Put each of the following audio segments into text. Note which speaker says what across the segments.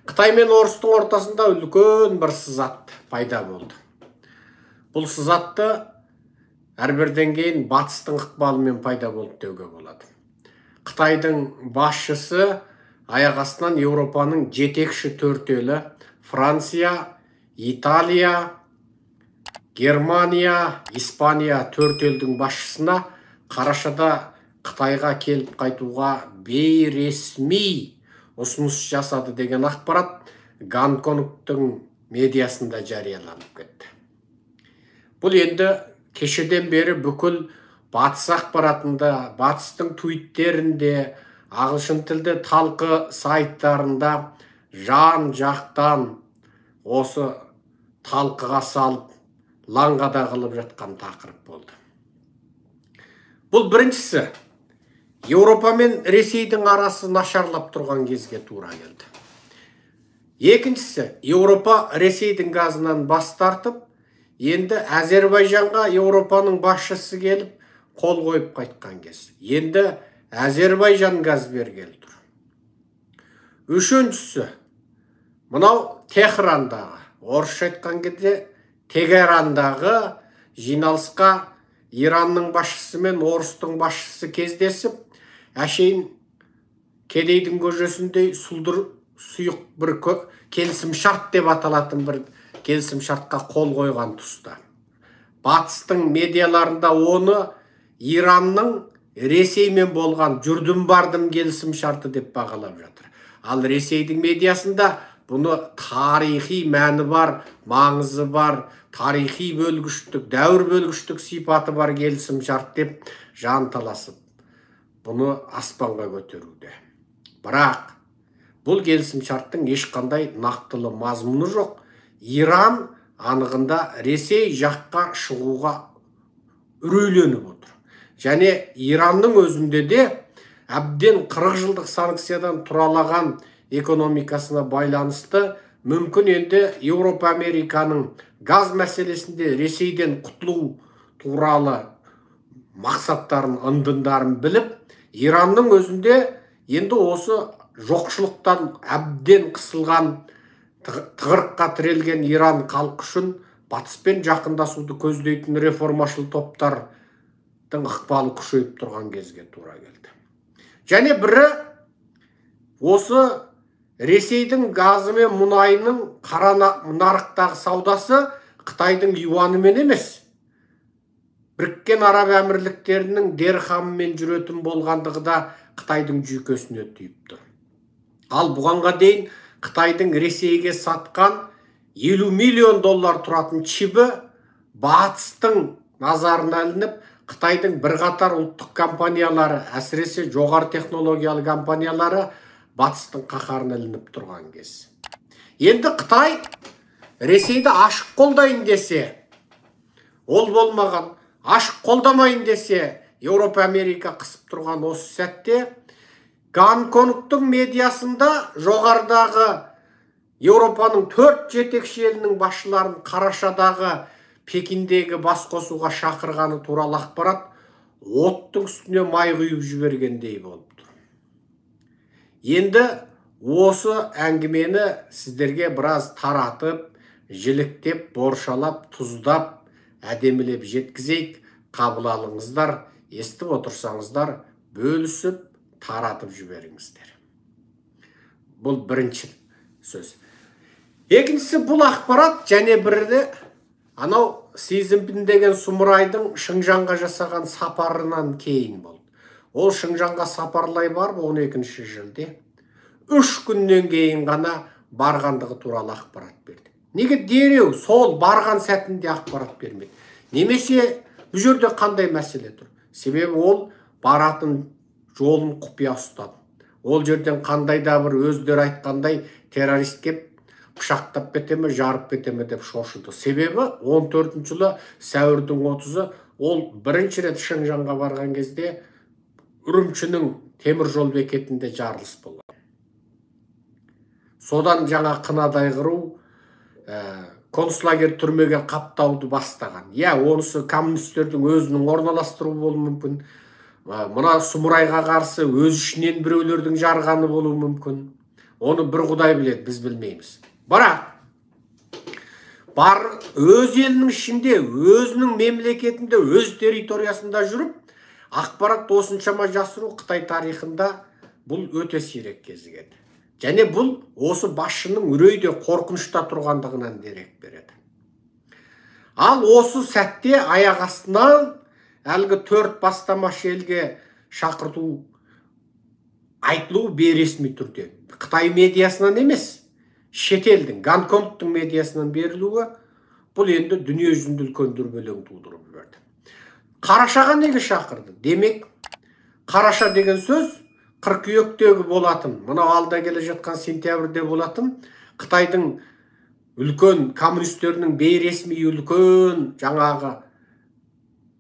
Speaker 1: Қытай мен орыстың ортасында үлкен бір сызат пайда болды. Бұл сызатты әрбірден кейін батыстың ықпалымен пайда болды деуге болады. Қытайдың басшысы аяқ астынан Еуропаның жетекші төрт елі Франция, Италия, Германия, Испания төрт елдің басшысына қарашада Қытайға келіп қайтуға бейресми ұсыныс жасады деген ақпарат Гонконгтың медиасында жарияланып кетті. Бұл енді кешеден бері бүкіл батыс ақпаратында, батыстың твиттерінде, ағылшын тілді талқы сайттарында жан-жақтан осы талқыға салып, лаңғада қылып жатқан тақырып болды. Бұл біріншісі, Еуропа мен Ресейдің арасы нашарлап тұрған кезге тура келді. Екіншісі, Еуропа Ресейдің газынан бас тартып, енді Әзербайжанға Еуропаның басшысы келіп, қол қойып қайтқан кез. Енді Әзербайжан газ бергелі тұр. Үшіншісі, мынау Техрандағы, орысша айтқан кезде Тегерандағы жиналысқа Иранның басшысы мен орыстың басшысы кездесіп, әшейін кедейдің көжесіндей сұлдыр сұйық бір келісімшарт деп аталатын бір келісімшартқа қол қойған тұста. Батыстың медиаларында оны Иранның Ресеймен болған жүрдім-бардым келісімшарты деп бағалап жатыр. Ал Ресейдің медиасында бұны тарихи мәні бар, маңызы бар, тарихи бөлгіштік, дәуір бөлгіштік сипаты бар келісімшарт деп жанталасып бұны аспанға көтеруде. Бірақ бұл келісімшарттың ешқандай нақтылы мазмұны жоқ. Иран анығында Ресей жаққа шығуға үрейленіп отыр. Және Иранның өзінде де әбден 40 жылдық санкциядан тұралаған экономикасына байланысты мүмкін енді Еуропа Американың газ мәселесінде Ресейден құтылу туралы мақсаттарын, ындындарын біліп, Иранның өзінде енді осы жоқшылықтан әбден қысылған, тығырыққа тірелген Иран халқы үшін батыспен жақындасуды көздейтін реформашыл топтардың ықпалы күшейіп тұрған кезге тура келді. Және бірі осы Ресейдің газы мен мұнайының қара нарықтағы саудасы Қытайдың юанымен емес, Біріккен Араб Әмірліктерінің дирхамымен жүретін болғандығы да Қытайдың жүйкесіне түйіп тұр. Ал бұғанға дейін Қытайдың Ресейге сатқан 50 миллион доллар тұратын чибі батыстың назарына ілініп, Қытайдың бірқатар ұлттық компаниялары, әсіресе жоғары технологиялы компаниялары батыстың қаһарына ілініп тұрған кез. Енді Қытай Ресейді ашық қолдайын десе, ол болмаған, ашық қолдамайын десе, Еуропа Америка қысып тұрған осы сәтте Гонконгтың медиасында жоғарыдағы Еуропаның төрт жетекші елінің басшыларын қарашадағы Пекиндегі бас қосуға шақырғаны туралы ақпарат оттың үстіне май құйып жібергендей болып тұр. Енді осы әңгімені сіздерге біраз таратып, жіліктеп, боршалап, тұздап, әдемілеп жеткізейік. Қабыл алыңыздар, естіп отырсаңыздар, бөлісіп, таратып жіберіңіздер. Бұл бірінші сөз. Екіншісі, бұл ақпарат және бірді анау Си Цзиньпин деген сұмырайдың Шыңжаңға жасаған сапарынан кейін болды. Ол Шыңжаңға сапарлай барып 12-ші жылде 3 күннен кейін ғана барғандығы туралы ақпарат берді. Неге дереу сол барған сәтінде ақпарат бермеді? Немесе бұл жерде қандай мәселе тұр? Себебі ол баратын жолын құпия ұстады. Ол жерден қандай да бір өздері айтқандай террорист кеп пышақтап кете ме, жарып кете ме деп шошыды. Себебі 14 жылы сәуірдің 30-ы ол бірінші рет Шыңжаңға барған кезде Үрімшінің темір жол бекетінде жарылыс болған. Содан жаңа қынадай қыру, концлагерь түрмеге қаптауды бастаған. Иә, онысы коммунистердің өзінің орналастыруы болуы мүмкін. Мына сұмырайға қарсы өз ішінен біреулердің жарғаны болуы мүмкін. Оны бір Құдай біледі, біз білмейміз. Бірақ бар өз елінің ішінде, өзінің мемлекетінде, өз территориясында жүріп, ақпарат осыншама жасыру Қытай тарихында бұл өте сирек кезігеді. Және бұл осы басшының үрейде, қорқынышта тұрғандығынан дерек береді. Ал осы сәтте аяқ астынан әлгі 4 бастамашы елге шақырту айтылуы бейресми түрде Қытай медиасынан емес, шетелдің, Гонконгтың медиасынан берілуі бұл енді дүние жүзінде үлкен дүрбелең тудырып жіберді. Қарашаға неге шақырды? Демек, қараша деген сөз қыркүйектегі болатын, мынау алда келе жатқан сентябрьде болатын Қытайдың үлкен коммунистерінің бейресми үлкен жаңағы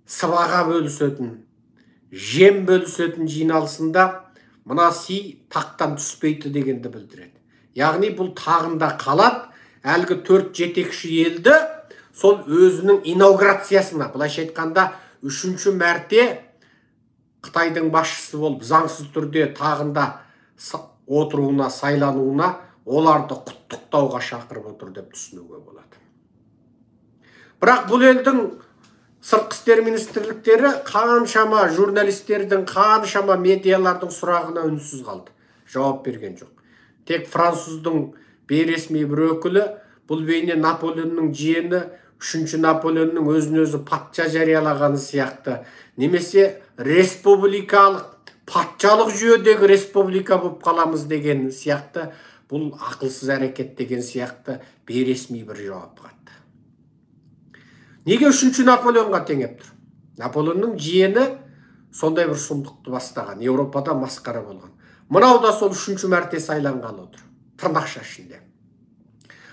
Speaker 1: сыбаға бөлісетін, жем бөлісетін жиналысында мына Си тақтан түспейді дегенді білдіреді. Яғни бұл тағында қалады, әлгі 4 жетекші елді сол өзінің инаугурациясына, былайша айтқанда, 3-ші мәрте Қытайдың басшысы болып заңсыз түрде тағында отыруына, сайлануына оларды құттықтауға шақырып отыр деп түсінуге болады. Бірақ бұл елдің сыртқы істер министрліктері қаншама журналистердің, қаншама медиалардың сұрағына үнсіз қалды, жауап берген жоқ. Тек француздың бейресми бір өкілі бұл бейне Наполеонның жиені, 3-ші Наполеонның өзін өзі патша жариялағаны сияқты, немесе республикалық патшалық жүйедегі республика болып қаламыз деген сияқты, бұл ақылсыз әрекет деген сияқты бейресми бір жауап қатты. Неге 3-ші Наполеонға теңеп тұр? Наполеонның жиені сондай бір сұмдықты бастаған, Еуропада масқара болған. Мынау да сол 3-ші мәрте сайланғалы отыр, тырнақша ішінде.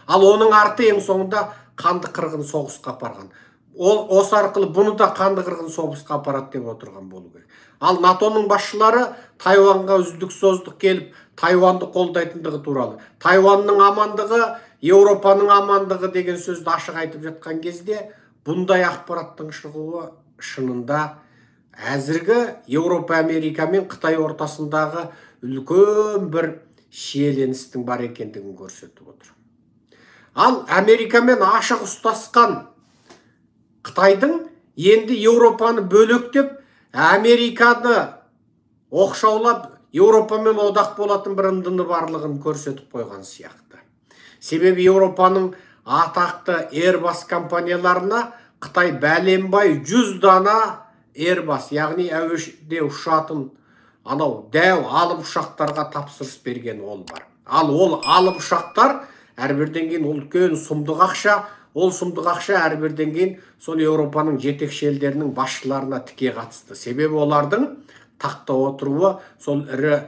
Speaker 1: Ал оның арты ең соңында қанды қырғын соғысқа апарған. Ол осы арқылы бұны да қанды қырғын соғысқа апарады деп отырған болу керек. Ал НАТО-ның басшылары Тайваньға үздік-создық келіп, Тайваньды қолдайтындығы туралы, Тайваньның амандығы, Еуропаның амандығы деген сөзді ашық айтып жатқан кезде, бұндай ақпараттың шығуы шынында әзіргі Еуропа, Америка мен Қытай ортасындағы үлкен бір шиеленістің бар екендігін көрсетіп отыр. Ал Америкамен ашық ұстасқан Қытайдың енді Еуропаны бөлектеп, Американы оқшаулап, Еуропамен одақ болатын бір ындыны барлығын көрсетіп қойған сияқты. Себебі Еуропаның атақты Airbus компанияларына Қытай бәленбай 100 дана Airbus, яғни әуеде ұшатын анау дәу алып ұшақтарға тапсырыс берген ол бар. Ал ол алып ұшақтар әрбірден кейін ол үлкен сұмдық ақша, ол сұмдық ақша әрбірден кейін сол Еуропаның жетекші елдерінің басшыларына тіке қатысты. Себебі олардың тақта отыруы сол ірі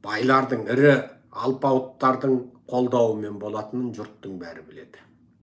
Speaker 1: байлардың, ірі алпауыттардың қолдауымен болатынын жұрттың бәрі біледі.